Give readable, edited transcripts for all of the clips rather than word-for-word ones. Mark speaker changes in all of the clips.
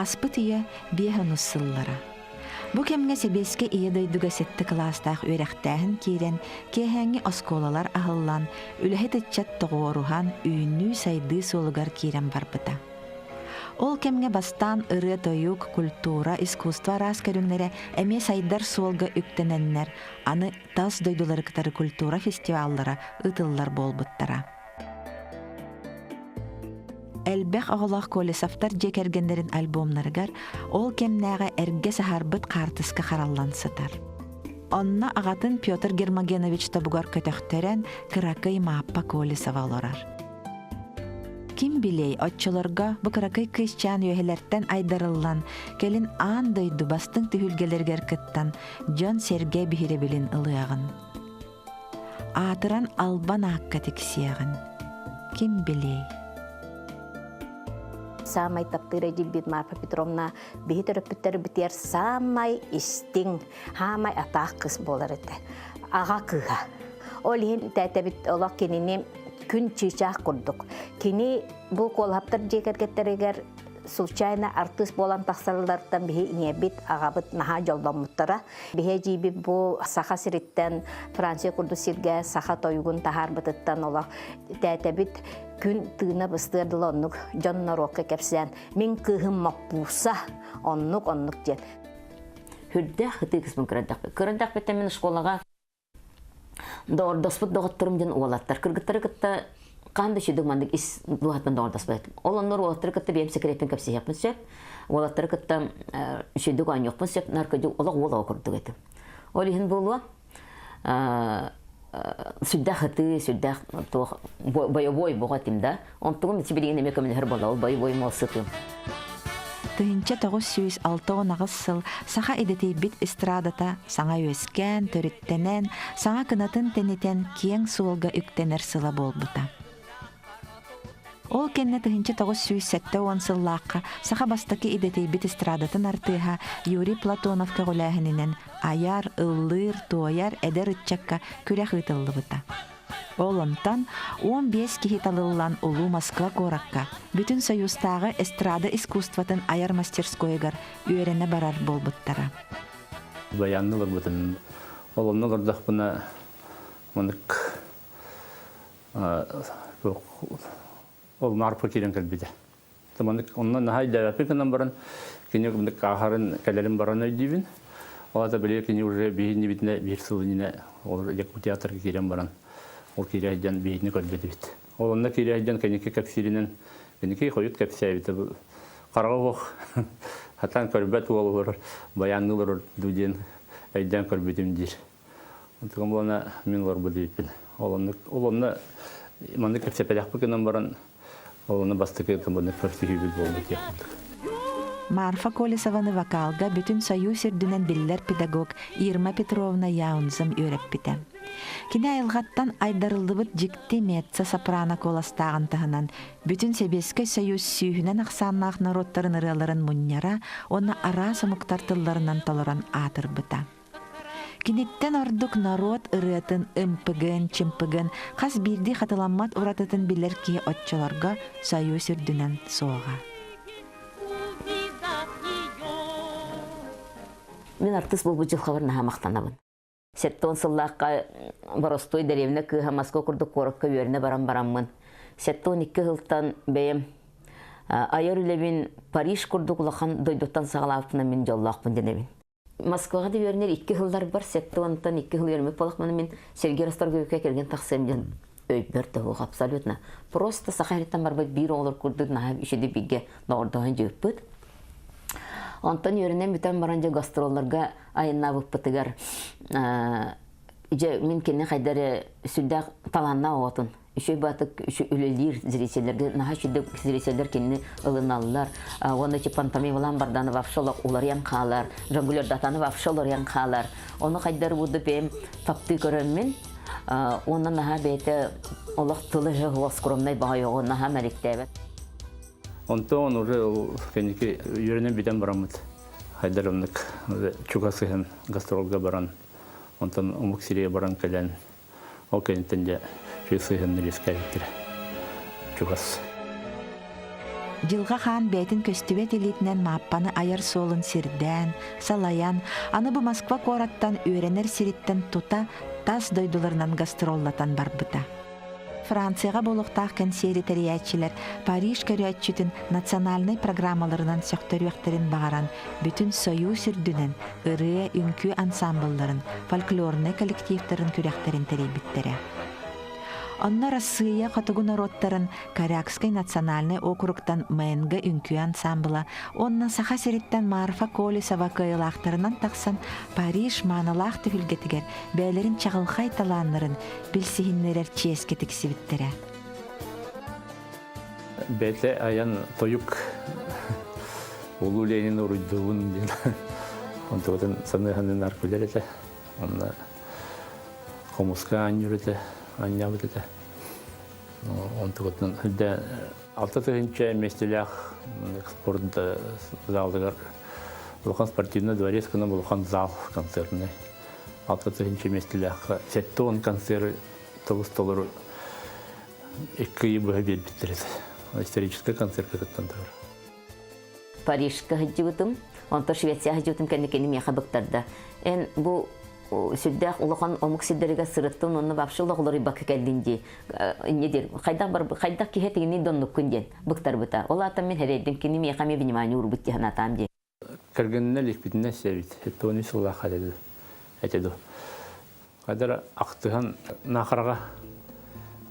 Speaker 1: Ааспыт үйэ биэс онус сыллара. Бу кэмҥэ Сэбиэскэй Ийэ дойдуга сэттэ кылаастаах үөрэхтээһин киирэн, киэһээҥҥи оскуолалар аһыллан, үлэһит ыччат тоҕуоруһан, үүнүү-сайдыы суолугар киирэн барбыта. Ол кэмҥэ бастаан ырыа-тойук, культура, искусство араас көрүҥнэрэ эмиэ сайдар суолга үктэнэннэр, аны тас дойдулары кытары культура фестиваллара ыытыллар буолбуттара. Элбэх оҕолоох Колесовтар дьиэ кэргэннэрин альбомнарыгар ол кэмнээҕи эргэ саһарбыт хаартыска хараллан сытар. Онно аҕатын Петр Гермогенович тобугар көтөхтөрөн кыракый Мааппа Колесова олорор. Ким билиэй, оччолорго бу кыракый кыысчаан үөһэлэртэн айдарыллан, кэлин аан дойду бастыҥ түһүлгэлэригэр кыттан, дьон-сэргэ биһирэбилин ылыаҕын. Аатыран албан аакка тиксиэҕин. Ким билиэй?
Speaker 2: Саамай таптыыр эдьиийбит Марфа Петровна биһи төрөппүттэрбитигэр саамай истиҥ, хаамай атаах кыыс буолар этэ. Аҕа кыыһа. Ол иһин тээтэбит олох кинини күн чыычаах курдук. Кини бу Куолаһаптар дьиэ кэргэттэригэр случайно артыыс буолан тахсалларыттан биһи ийэбит, аҕабыт наһаа дьолломмуттара. Биһи эдьиийбит бу Саха сириттэн Франция курдук сиргэ саха тойугун таһаарбытыттан олох тээтэбит күн тыына быстыар дылы оннук дьон норуокка кэпсээн мин кыыһым Моппууса оннук оннук диэн.
Speaker 3: Хүрдээх ытыы кыспын көрөрдөхпүт. Көрөрдөхпүттэн мин школаҕа Доҕордоспут доҕотторум диэн уолаттар. Кыргыттары кытта хаан да үчүгэй маннык ис дууһаттан доҕордоспот этим. Ол оннугар уолаттары кытта бэйэм секреппин кэпсиһиэхпин сөп. Уолаттары кытта үчүгэйдик оонньуохпун сөп. Наркодик олох уол оҕо курдук этим. Ол иһин буолуо сүрдээх ытыы, сүрдээх туох боевой боҕо этим да. Онтугум ити билигин эмиэ көмөлөһөр буолла, ол боевой мол сытыым.
Speaker 1: 1968 сыл саха идэтийбит эстрадата саҥа үөскээн, төрүттэнэн, саҥа кынатын тэнитэн киэҥ суолга үктэнэр сыла буолбута. Ол кэннэ 1970 сыллаахха саха бастакы идэтийбит эстрадатын артыыһа Юрий Платонов көҕүлээһининэн айар, ыллыыр, туойар эдэр ыччакка күрэх ыытыллыбыта. Ол онтон 15 киһи талыллан Улуу Москва куоракка Бүтүн Союзтааҕы эстрада искусствотын айар мастерскойугар үөрэнэ барар буолбуттара.
Speaker 4: Баянны олорбутум. Ол онно олордохпуна маннык ол Марпа киирэн кэлбитэ. Маннык онно наһаа өйдөөбөппүн гынан баран кини маннык ааһарын кэлэрин баран өйдүүбүн. Ол аата били кини уже биһиннибитинэ биир сыл иннинэ ол Якут театрга киирэн баран ол киирэ сылдьан биһини көрбүтүбүт. Ол онно киирэ сылдьан кэнники кэпсииринэн кэнники хойут кэпсээбитэ хараҕа суох хатан көрбөт уол олорор баянныы олорор дуу диэн өйдөөн көрбүтүм диир. Онтукам буолана мин олорбут эбиппин. Ол оннук ол онно маннык кэпсэппэтэхпит гынан баран ол онно бастакы маннык көрсүһүүбүт буолбут диэх курдук.
Speaker 1: Марфа Колесованы вокалга бүтүн Союз үрдүнэн биллэр педагог Ирма Петровна Яунзем үөрэппитэ. Кини айылҕаттан айдарыллыбыт дьикти меццо-сопрано куоластааҕын таһынан бүтүн Сэбиэскэй Союз сүүһүнэн ахсааннаах норуоттарын ырыаларын мунньара уонна араас омуктар тылларынан толорон аатырбыта. Киниттэн ордук норуот ырыатын ымпыгын-чымпыгын хас биирдии хатыламмат уратытын билэр киһи оччолорго Союз үрдүнэн суоҕа.
Speaker 3: Мин артыыс буолбут дьылҕабар наһаа махтанабын. 70 сыллаахха боростуой дэриэбинэ кыыһа Москва курдук куоракка үөрэнэ баран бараммын 72 сылтан бэйэм айар үлэбин Париж курдук улахан дойдуттан саҕалаабыппынан мин дьоллоохпун дэнэбин. Москваҕа да үөрэнэр икки сылларбар сэттэ уонтан икки сыл үөрэммит буоллахпына мин Сергей Расторгуевка кэргэн тахсыам диэн өйбөр да суох абсолютно. Просто саха сириттэн барбыт биир оҕолор курдук наһаа үчүгэй бииргэ доҕордоһон дьыыппыт. Онтон үөрэнэн бүтэн баран дьэ гастролларга айаннаабыппытыгар дьэ мин кини хайда эрэ сүрдээх талааннаах оҕотун үчүгэй баатык үлэлиир зрителлэргэ наһаа үчүгэй зрителлэр кинини ылыналлар уонна ити пантомималаан барданы вообще уларыйан хаалар жонглердатаны вообще уларыйан хаалар ону хайдар буду бэйэм таптыы көрөммүн уонна наһаа бэйэтэ олох тылы скромнай баҕайоҕу наһаа мэликтээбэт.
Speaker 4: Онтон уже ол кэнники үөрэнэн бүтэн бараммыт хайдар оннук чугас ыһан гастролга баран онтон омук сиригэр баран кэлэн Ол кэнниттэн дьэ сыһыаннар үөскээбиттэрэ чугас.
Speaker 1: Дьылҕа хаан бэйэтин көстүбэт илиитинэн Мааппаны айар суолун сирдээн, салайан, аны бу Москва куораттан үөрэнэр сириттэн тута тас дойдуларынан гастроллатан барбыта. Францияҕа буолуохтаах кэнсиэри тэрийээччилэр Париж көрөөччүтүн национальнай программаларынан сөхтөрүөхтэрин баҕаран, бүтүн Союз үрдүнэн ырыа, үҥкүү ансамблларын, фольклорнай коллективтарын күрэхтэрин тэрийбиттэрэ. Онно Арассыыйа хотугу норуоттарын Корякскай национальнай округтан МНГ үҥкүү ансамбла уонна Саха сириттэн Марфа Колесова кыайыылаахтарынан тахсан Париж маанылаах түһүлгэтигэр бэйэлэрин чаҕылхай талааннарын билсиһиннэрэр чиэскэ тиксибиттэрэ.
Speaker 4: Бэйэтэ айан тойук Улуу Ленин уруйдуубун диэн онтубутун саныаханын аркулер этэ. Онно хомуска анньыр этэ, анньаабыт этэ. Онтубутун үрдэ 6 тыһыынча миэстэлээх спорт залыгар улахан спортивный дворец гына улахан зал концертный. 6 тыһыынча миэстэлээх 70 концерт тобус толору икки ый быһа биэрбиттэр этэ. Историческай концертка кыттан турар.
Speaker 3: Парижка сылдьыбытым, онтон Швеция сылдьыбытым кэннэ кини миэхэ быктарда. Эн бу сүрдээх улахан омук сирдэригэр сырыттын, онно вообще олоҕуларыйбакка кэллин дии. Инньэ диир, хайдах бар хайдах киһи этигиний доннуккун диэн быктарбыта. Ол аата мин эрэйдим, кини миэхэ эмиэ внимание уурбут дии санаатаам дии.
Speaker 4: Кэргэнинэ иликпитинэ сиэбит. Тони сыллаах этэ ду. Хайдара ахтыһан Нахараҕа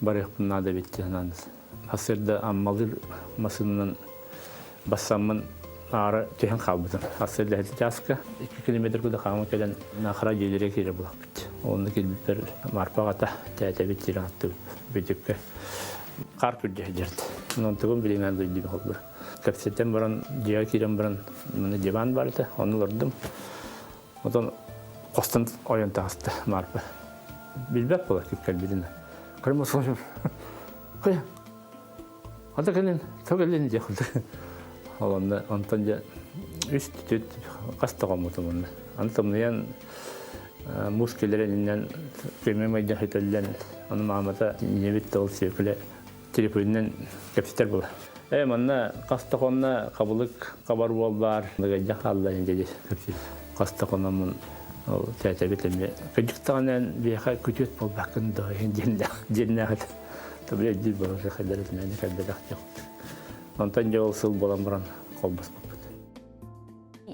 Speaker 4: барыахпын наада эбит дии санаан. Сарсыарда Аммалыыр массыынанан бассаммын аара түһэн хаалбытым. Сарсыарда эһэти чааска 2 километр куда хааман кэлэн Нахара дьиэлэрэ киирэ булахпыт. Онно киирбиппэр Марпа аҕата тээтэбит сирин аттыбыт бүтүккэ хаар күрдьэ сылдьарт. Онтугун билиҥҥэ дойдубу холбур. Кэпсэтэн баран дьиэҕэ киирэн баран манна диван бар этэ, онно олордум. Отон хостон ойон таҕыста Марпа. Билбэт буола кэлбитин. Кырма слушай. Кая. Ата кэлин, то кэлин диэх. Ол онно онтон дьэ үс түт хас тоҕоммутум онно. Аны тымныйан муус кэлэринэн көмө майда хөтөллөн ону маамата ийэбит тыл сүөкүлэ телефонунан кэпсэтэр була. Ээ манна хас да хонно хабылык хабар уол баар ыгайдьа хаалла диэри хас да хономмун ол тээтэбит эмиэ кыдьыктаҕынан биэхэ күтүөт буолбаккын доо диэннээх этэ. Табы өйдүүр буолар хайдар этинэн кэлбэтэх дьон. Онтон дьэ ол сыл буолан баран холбоспуппут.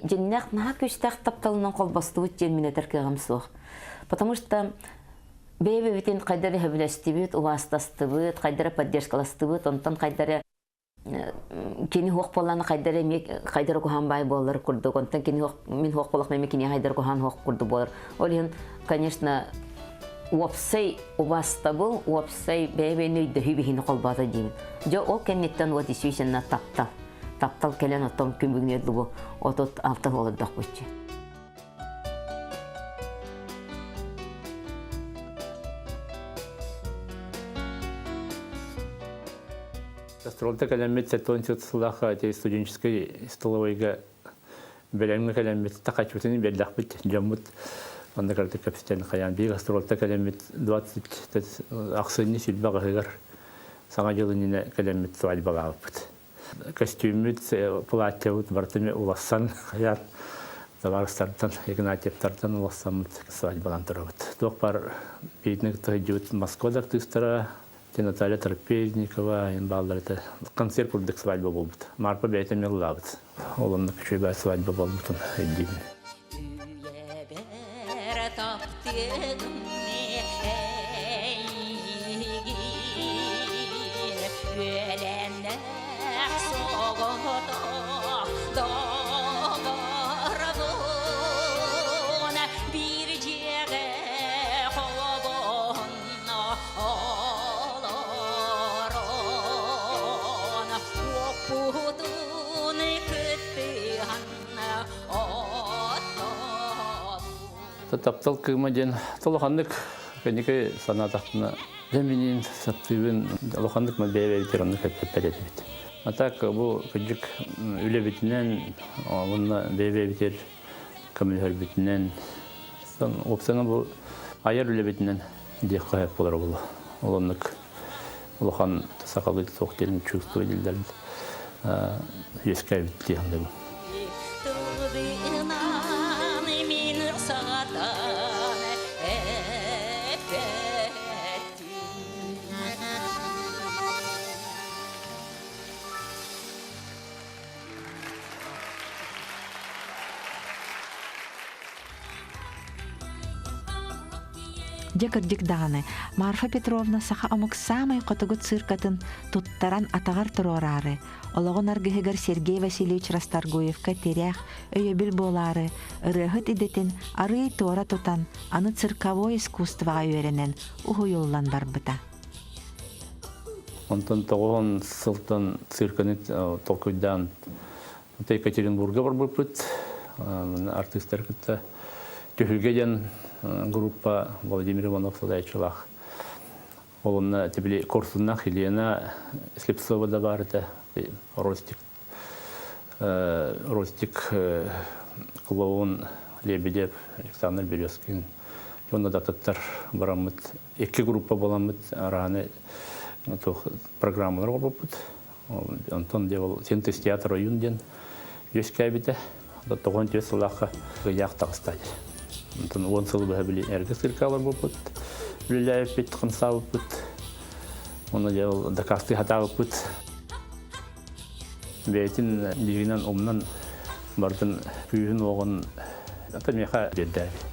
Speaker 3: Дьиннээх наһаа күүстээх тапталынан холбостубут диэн мин этэр кыаҕым суох. Потому что бэйэ-бэйэбитин хайдары сөбүлэстибит, убаастастыбыт, хайдары поддержкаластыбыт, онтон хайдары кини хуох буоллаана хайдары эмиэ хайдары куһаан баай буолар курдук, онтон кини мин хуох буоллахпына эмиэ кини хайдары куһаан хуох курдук буолар. Ол иһин, конечно, уопсай убаастабыл, уопсай бэйэ-бэйэни өйдөһүү биһини холбоото диибин. Дьэ, ол кэнниттэн вот действительно таптал. Таптал кэлэн оттон күн бүгүнүгэр дылы 36 олордохпутчу.
Speaker 4: Гастролта кэлэммит 74 сыллаах студенческой столовойга бэлэмҥэ кэлэммит такачпытын биэрдэхпит дьоммут онно кэлтик кэпсэтэн хайаан биир гастролта кэлэммит 20 ахсынньы сүлбэ аҕыһыгар саҥа дьыл иннинэ кэлэммит свадьбалаабыппыт. Көстүүммүт, платьебыт барытын улассан хайаан табаарыстартан Игнатьевтартан улассаммыт свадьбалаан турабыт. Туох бар биитин кытта сылдьыбыт Москва да артыыстара, Наталья Трапезникова ин бааллар этэ. Концерт курдук свадьба буолбут. Марпа бэйэтэ эмиэ ыллаабыт. Ол онно күчүөбэ свадьба буолбутун өйдүүбүн.
Speaker 5: Үйэбэр таптыгым эйигин үөлэннэх соҕотох доҕорбун биир дьиэҕэ холобонно олорон уоппутун кыттыһан
Speaker 4: Таптал кыыма диэн улаханнык кэнники санаатахпына дьэ минин саптыыбын улаханнык бэйэ-бэйэбитигэр оннук эппэт этибит. А так бу кырдьык үлэбитинэн уонна бэйэ-бэйэбитигэр көмөлөһөрбүтүнэн уопсайынан бу айар үлэбитинэн диэххэ сөп буолар буолуо. Ол оннук улахан сахалыы суох диэн чувство дииллэр. үөскээбит дии саныыбын.
Speaker 5: Тылбынан мин саҕатан эппэтим.
Speaker 1: Дьэ кырдьык даҕаны, Марфа Петровна саха омук саамай хотугу циркатын туттаран атаҕар туруораары, олоҕун аргыһыгар Сергей Васильевич Расторгуевка тирэх, өйөбүл буолаары, ырыаһыт идэтин арыый туора тутан, аны цирковой искусствоҕа үөрэнэн, уһуйуллан барбыта.
Speaker 4: Онтон тоҕуһун сылтан цирканы толкуйдаан Екатеринбурга барбыппыт. Артыыстары кытта Түһүлгэ диэн группа Владимир Иванов салайааччылаах. Ол онно били Корсуннаах Елена Слепцова да баар этэ. Ростик Ростик клоун Лебедев Александр Березкин уонна да атыттар бараммыт икки группа буоламмыт арааны программалар оҥорбуппут. Онтон дьэ ол синтез театр ойуун диэн үөскээбитэ. 94 сыллаахха ыйаах таҕыста. Онтон 10 сыл быһа били эргэ цирка олорбуппут, үлэлээбиппит, хамсаабыппыт. Онно дьэ ол дакаастыы хатаабыппыт. Бэйэтин бииринэн умнан бардын күүһүн-уоҕун ата миэхэ биэрдээбит.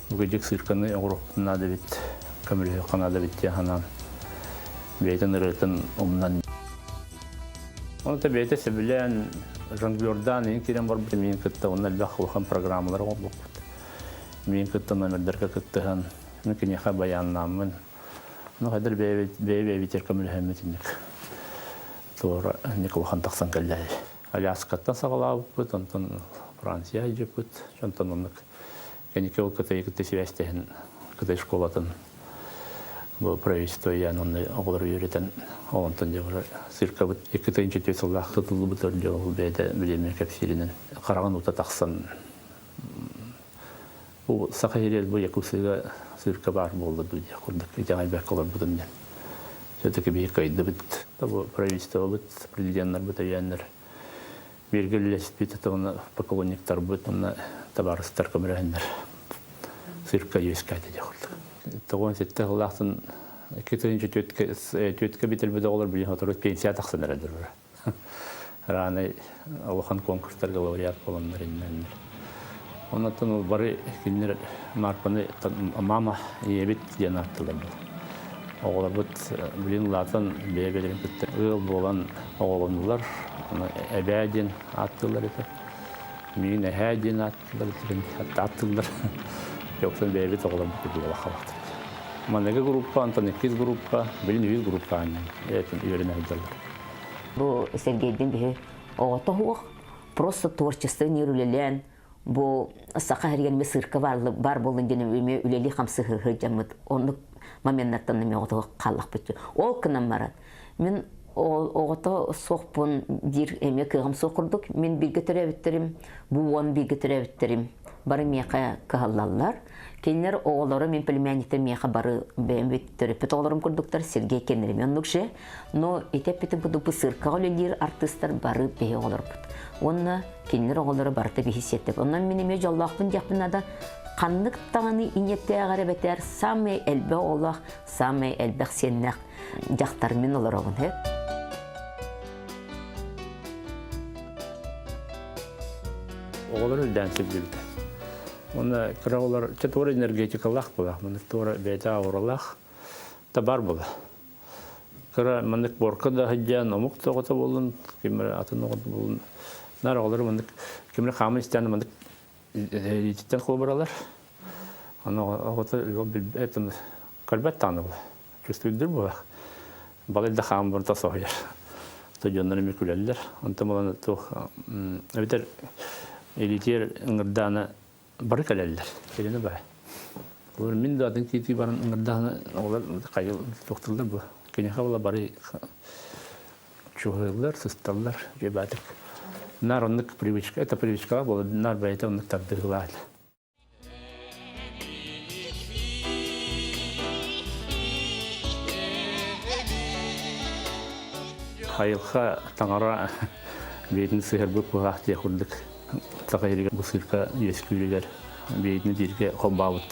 Speaker 4: Бүгүдьүк цирканы оҥоруохпун наада эбит, көмөлөһүөххэ наада эбит диэн санаан бэйэтин ырыатын умнан. Ону та бэйэтэ сөбүлээн жонглердаан иин киирэн барбыт миин кытта онно элбэх улахан программалар оҥорбуппут. Миин кытта номердарга кыттыһан, мин киниэхэ баяннааммын. Ну, хайдар бэйэ-бэйэбитигэр көмөлөһөммүт инник. Туора инник улахан тахсан кэллэ. Аляскаттан саҕалаабыппыт, онтон Франция илдьиппит, онтон оннук Кэнники ол Кытайы кытта сибээстэһэн Кытай школатын бу правительство ыйаан онно оҕолору үөрэтэн ол онтон дьэ уже циркабыт 2 тыһыынча сыллаах тутуллубут дьэ ол бэйэтэ билиэмэ кэпсииринэн хараҕын ута тахсан бу Саха сиригэр бу Якутскайга цирка баар буолла дуу диэх курдук итэҕэйбэккэ олорбутум диэн все-таки биһиги кыайдыбыт бу правительствобыт президеннарбыт өйөөннөр бииргэ үлэлэспит уонна поклонниктарбыт уонна табаарыстар көмөлөһөннөр цирка үөскээтэ диэх курдук. 97 сыллаахтан 2 түөткэ бүтэрбит оҕолор билигин сотору пенсия тахсан эрэллэр. Рааны улахан конкурстарга лауреат буоланнар иннэннэр. Оннуттан бары кинилэр Марпаны мама ийэбит диэн ааттыылар. Оҕолорбут билин улаатан бэйэ-бэйэлэрин кытта ыал буолан оҕолонулар. Эбээ диэн ааттыыллар этэ. Миигин эһээ диэн ааттыыллар этэ. Ааттыыллар. Дьоктон бэйэбит оҕолорбут курдук улахалаахтар. Маныгы группа, онтон иккис группа, билин үһүс группа аанньан үөрэнэ сылдьаллар.
Speaker 3: Бу Сергейдин биһи оҕото суох, просто творчество үлэлээн бу саха сиригэр эмиэ сыырка баар буоллун диэн эмиэ үлэлии хамсыы сылдьаммыт оннук моменнартан эмиэ оҕото хааллахпыт ол гынан баран мин оҕото суохпун диир эмиэ кыаҕым суох курдук мин бииргэ төрөөбүттэрим бу уон бииргэ төрөөбүттэрим бары миэхэ кыһаллаллар кинилэр оҕолоро мин племянниктэр миэхэ бары бэйэм төрөппүт оҕолорум курдуктар Сергей кэннэрим оннук же но ити эппитим курдук бу сыыркаҕа үлэлиир артыыстар бары биһи оҕолорбут уонна кинилэр оҕолоро барыта биһи сиэттэр. Онон мин эмиэ дьоллоохпун диэхпин наада. Ханнык даҕаны ийэтээҕэр эбэтэр самый элбэх оҕолоох, самый элбэх сиэннээх дьахтар мин олоробун.
Speaker 4: Оҕолор үрдээн сылдьыбыта. Уонна кыра оҕолор чэ туора энергетикалаах буолаах, маннык туора бэйэтэ ауралаах да бар буола. Кыра маннык борка да сылдьан омук да оҕото буоллун, ким эрэ атын оҕото буоллун, наар оҕолору маннык ким эрэ хааман истээн маннык илиититтэн холобуралар. Аны оҕото билбэт, көрбөт даҕаны була. Чувствуйдур була. Балай да хааман барыта соһуйар. То дьоннор эмиэ күлэллэр. Онтон булан туох эбэтэр илиитигэр ыҥырдаана бары кэлэллэр. Кэлини бай. Олор мин да атын киитии баран ыҥырдаана олор хайыл туохтуллар бу. Киниэхэ була бары чуһуйлар, сысталлар дьэбаатык. Нар оннук привычка, это привычка буола, нар бэйэтэ оннук тардыһылаат. Айылҕа таҥара бэйэтин сыһарбыт быһаах диэх курдук саха сиригэр бу сыырка үөскүүрүгэр бэйэтин бииргэ холбообут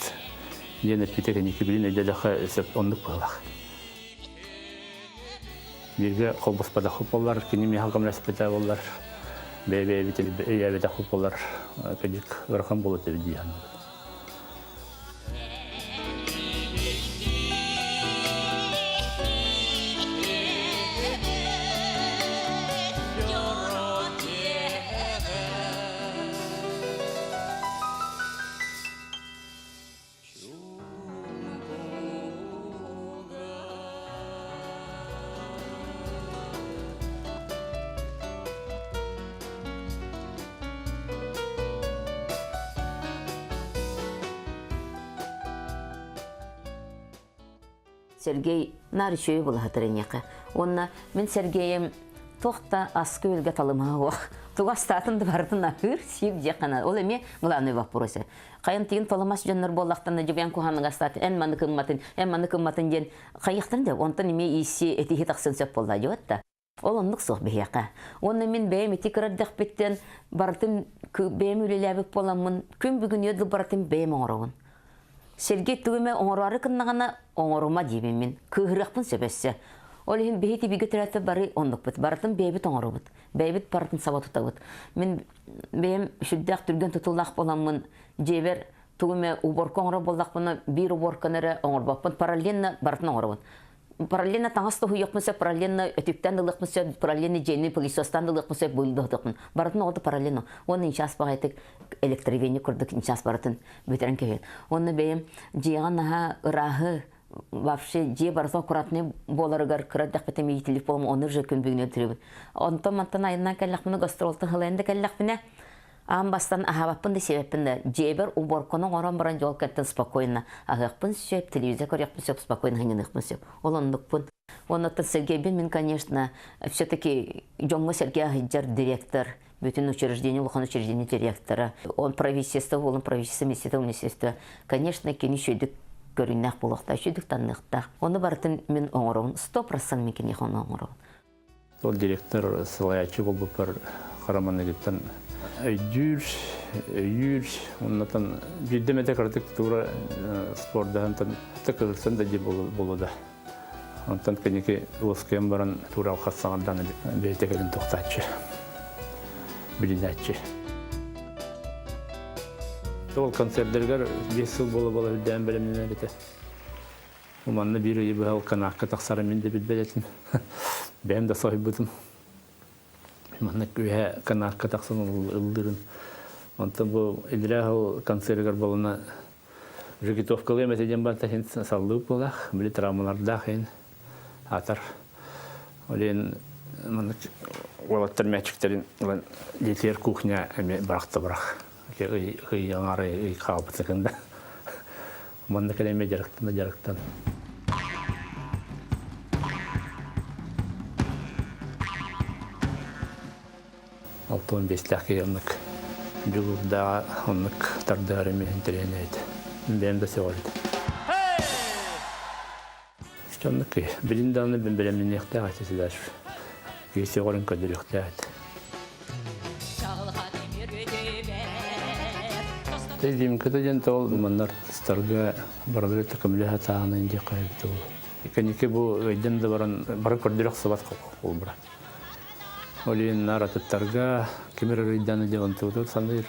Speaker 4: диэн эппитэ кэнники билин өйдөдөххө сөп оннук быһыылаах. Бииргэ холбоспотох буоллар, кини миэхэ көмөлөспүтэ буоллар, бэйэ-бэйэбитин өйөөбөтөх буоллар, кыдьык ыарахан буолуо этэ дии саныыбын.
Speaker 3: Сергей наар үчүгэй булаһатар эйиэхэ. Уонна мин Сергейим туох да аска-үөлгэ талымаһа суох. Тугу астаатын да барытын аһыыр, сиир диэххэ наада. Ол эмиэ главный вопрос. Хайан тигин толомас дьоннор буоллахтарына дьүбээн куһаныга астаатын, эн маны кымматын, эн маны кымматын диэн хайыахтарын да онтон эмиэ иисси этиһи тахсын сөп буолла дьуот да. Ол оннук суох биһиэхэ. Уонна мин бэйэм ити кыра эрдэхпиттэн барытын бэйэм үлэлээбит буоламмын күн бүгүн үөдүл барытын бэйэм оҥоробун. Сергей тугу эмэ оҥороору гыннаҕына оҥорума диибин мин. Кыыһырыахпын сөп өссө. Ол иһин биһи тибигэ төрөөтө бары оннукпут. Барытын бэйэбит оҥоробут. Бэйэбит барытын саба тутабыт. Мин бэйэм сүрдээх түргэн тутуллаах буоламмын дьиэбэр тугу эмэ уборка оҥорор буоллахпына биир уборканы эрэ оҥорбоппун параллельно барытын оҥоробун параллельно таҥас тоһуйуохпун сөп параллельно өтүктэн ылыахпын сөп параллельно дьиэни пылесостан ылыахпын сөп быылдыахпын барытын оҕото параллельно уонна инчаас баҕайытык электровеник курдук инчаас барытын бүтэрэн кэбиһэн уонна бэйэм дьиэҕэ наһаа ырааһы вообще дьиэ барыта аккуратный буоларыгар кыра эрдэхпитин иитиллибит буолам ону уже күн бүгүнү өлтүрүбүн онтон мантан айаннаан кэллэхпинэ гастролтан ылайан да кэллэхпинэ аан бастан аһаабаппын да сиэбэппин да дьиэбэр уборканы оҥорон баран дьол кэттэн спокойно аһыахпын сөп телевизор көрүөхпүн сөп спокойно сынньаныахпын сөп ол оннукпун оннуттан Сергейбин мин конечно все-таки дьоҥҥо сэргэ аһыйдьар директор бүтүн учреждение улахан учреждение директора он правительство буолан правительство министерство министерство конечно кини үчүгдүк көрүннээх буолуохтаах үчүгдүк танныахтаах ону барытын мин оҥоробун 100% мин киниэхэ ону оҥоробун
Speaker 4: Ол директор салайааччы буолбуппар хараманыгыттан өйдүүр, өйүүр, оннотон биирдэ эмэтэ кыратык тура спордаһантан кыһырсан да дии буолуда. Онтон кэнники уоскуйан баран тура алхас саҥардан бэйэтэ кэлин тохтааччы, билинээччи. Ол концердэригэр 5 сыл буола-буола үрдээн бэлэмнэнэр этэ. Манна биир ыйы быһа канаакка тахсара мин да билбэт этим. Бэйэм да соһуйбутум. Манна үөһэ канаакка тахсан ыллыырын. Онтон бу илирээ ол концерыгар болуна жигитовкалыам этэ диэн барта иһин саллыы буолаах, били травмалардаах иһин атар. Ол иһин маннык уолаттар мячиктэрин ылан дьиэтигэр кухня эмиэ бырахта бырах. Ый ый аҥаар ый хаалбытын да. Манна кэлэн эмиэ дьарыктана дьарыктан. 65-тээх киһи оннук дьулуурдааҕа оннук тардыһар эмиэ интэриэһинэй этэ. Бэйэм да сөҕөр этим. Оннук киһи. Билин даҕаны бэлэмнэниэхтээх этэ силэр. Киһи сөҕөрүн көрдөрүөхтээх этэ. Димката диэн тоҕол маннар старга барылары көмөлөһө сатааһынын диэххэ эбит ол. Кэнники бу өйдөн да баран бары көрдөрөх сыбат холбура. Ол иһин наар атыттарга ким эрэ ыйдааны диэн онтубутун саныыр.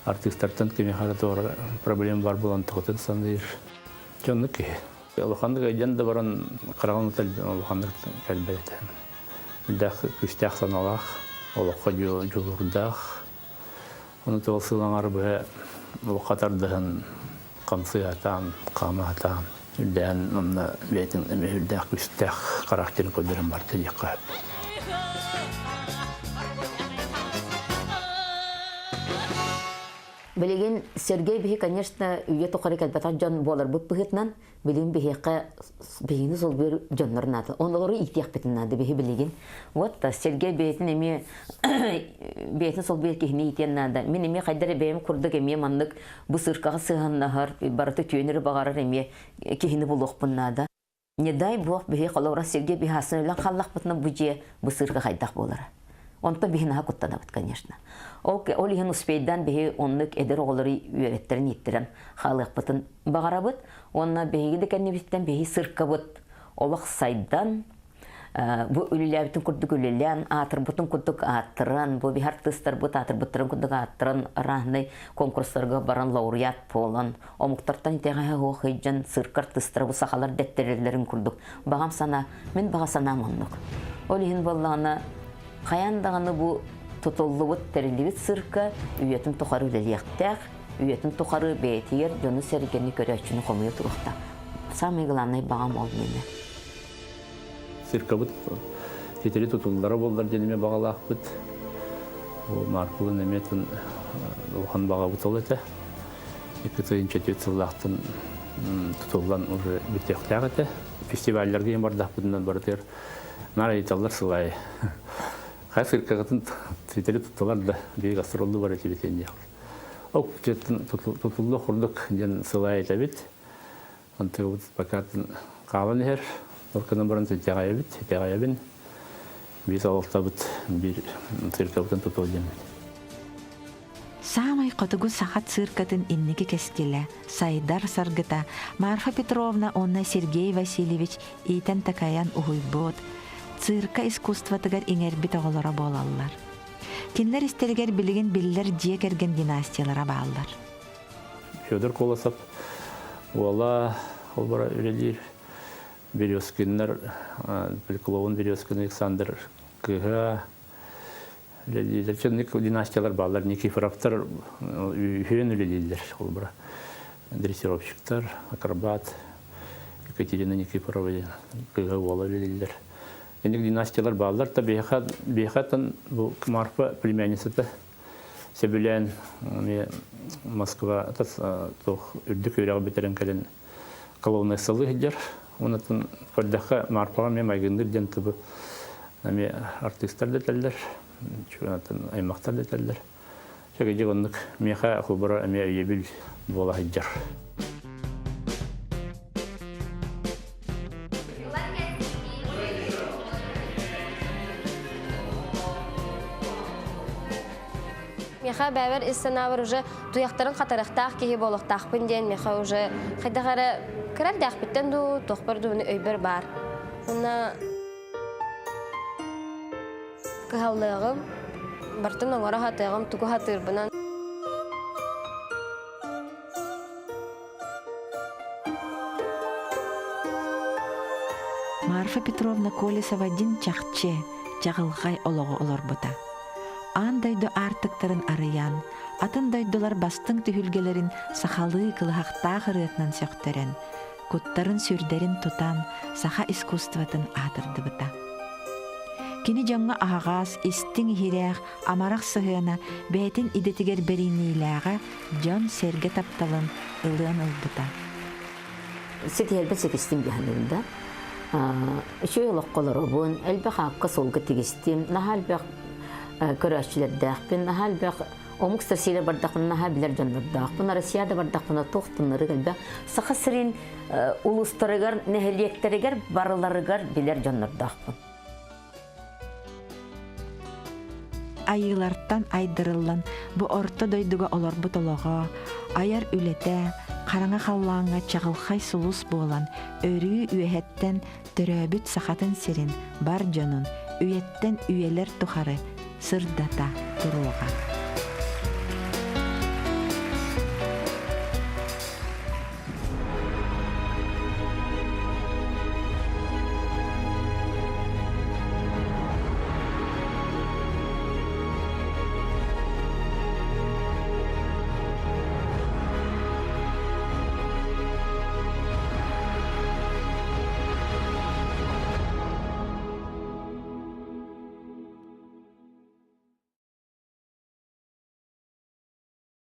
Speaker 4: Артыыстартан кимиэхэ эрэ туора проблема бар буолан тоҕотун саныыр. Дьоннук киһи. Улаханнык өйдөн да баран хараҕын улаханнык кэлбэт этэ. Үрдээх күүстээх санаалаах, олоххо дьулуурдаах. Ону тоҕо сыл аҥар быһа олоххо тардыһан, хамсыы сатаан, хаама сатаан, үрдээн онно бэйэтин эмиэ үрдээх күүстээх характерын көрдөрөн барда диэххэ сөп.
Speaker 3: Билигин Сергей биһи, конечно, үйэ тухары кэлбэтэх дьон буоларбыт быһыытынан, билигин биһиэхэ биһигини солбуйар дьоннор наада. Онолору иитиэхпитин наада биһи билигин. Вот Сергей бэйэтин эмиэ бэйэтин солбуйар киһини иитиэн наада. Мин эмиэ хайдар бэйэм курдук эмиэ маннык бу сыркаҕа сыһаннаһар, барыта түөнүрү баҕарар эмиэ киһини булуохпун наада. Не дай бог биһи холобура сиргэ биһасын өлөн халлахпытына бу дьиэ бу сыырга хайдах буолара. Онтон биһи наһаа куттанабыт, конечно. Ол, ол иһин успейдан биһи оннук эдэр оҕолору үөрэттэрин ииттэрэн хаалыахпытын баҕарабыт. Уонна биһиги да кэннибиттэн биһи сыркабыт олох сайдан, бу үлэлээбитин курдук үлэлээн, аатырбытын курдук ааттыран, бу биһи артыыстарбыт аатырбыттарын курдук ааттыран, разный конкурстарга баран лауреат буолан, омуктартан итэҕэһэ суох сылдьан цирк артыыстара бу сахалар дэттэрэллэрин курдук баҕам санаа, мин баҕа санаам оннук. Ол иһин буоллаҕына, хайаан даҕаны бу тутуллубут, тэриллибит цирка үйэтин тухары үлэлиэхтээх, үйэтин тухары бэйэтигэр дьону-сэргэни көрөөччүнү хомуйа туруохтаах. Самый главный баҕам ол миэнэ.
Speaker 4: Циркабыт ситэри тутуллара буоллар диэн эмиэ баҕалаахпыт. Маркулун эмиэ улахан баҕабыт ол этэ. 2 сыллаахтан тутуллан уже бүтүөхтээх этэ. Фестивалларга ең бардахпытынан барытыгар наар ыйыталлар сылай. Хай циркаҕытын ситэри тутталар да биир гастроллу бар этибит диэн Ол тутуллу курдук диэн сылай этэбит. Онтубут пока хаалан иһэр. Ол гынан баран итэҕэйэбит, итэҕэйэбин. Биир салалтабыт, биир циркабытын тутуо диэммит.
Speaker 1: Саамай хотугу саха циркатын инники кэскилэ, сайдар саргыта Марфа Петровна уонна Сергей Васильевич иитэн-такайан уһуйбут, цирка искусствотыгар иҥэрбит оҕолоро буолаллар. Кинилэр истэригэр билигин биллэр дьиэ кэргэн династиялара бааллар.
Speaker 4: Федор Колосов уола холбора үлэлиир Березкиннар, клоун Березкин Александр кыыһа үлэлииллэр. Чыннык династиялар бааллар. Никифоровтар үһүөн үлэлииллэр холбора. Дрессировщиктар, акробат Екатерина Никифорова кыыһа уола үлэлииллэр. Инник династиялар бааллар. Та биһиэхэ бу Марфа племянницата сөбүлээн эмиэ Москва туох үрдүк үөрэҕи бүтэрэн кэлэн колонна сылы сылдьар. Онтон көрдөххө Марпаҕа эмиэ майгынныыр диэн тыбы эмиэ артыыстар дэтэллэр, аймахтар дэтэллэр. Чэгэдьик оннук миэхэ холборо эмиэ өйөбүл буола сылдьар.
Speaker 6: Миэхэ бэйэбэр ис санаабар уже туйахтарын хатарыахтаах киһи буолуохтаахпын диэн миэхэ уже хайдах эрэ кыра эрдээхпиттэн дуу, туохпар дуу өйбөр баар. Уонна кыһаллыаҕым, бартын оҥоро сатыаҕым, тугу сатыырбынан.
Speaker 1: Марфа Петровна Колесова дьин чахчы, чаҕылхай олоҕу олорбута. Аан дойду аартыктарын арыйан, атын дойдулар бастыҥ түһүлгэлэрин сахалыы кылыһахтаах ырыатынан сөхтөрөн, куттарын-сүрдэрин тутан саха искусствотын аатырдыбыта. Кини дьоҥҥо аһаҕас, истиҥ-иһирээх, амарах сыһыана бэйэтин идэтигэр бэриниилээҕэ дьон-сэргэ тапталын ылыан ылбыта.
Speaker 3: Ситиһэрбин ситистим дьаһанным да. Үчүгэй олоххо олоробун, элбэх аакка-суолга тигистим, наһаа элбэх көрөөччүлэрдээхпин, наһаа элбэх омук сиригэр бардахпына наһаа билэр дьоннордоохпун, Россияда бардахпына туох тыннарык элбэх. Саха сирин улуустарыгар, нэһилиэктэригэр барыларыгар билэр дьоннордоохпун.
Speaker 1: Айыылартан айдарыллан бу орто дойдуга олорбут олоҕо, айар үлэтэ, хараҥа халлааҥҥа чаҕылхай сулус буолан, өрүү үөһэттэн төрөөбүт Сахатын сирин бар дьонун үйэттэн үйэлэр тухары сырдата туруоҕа.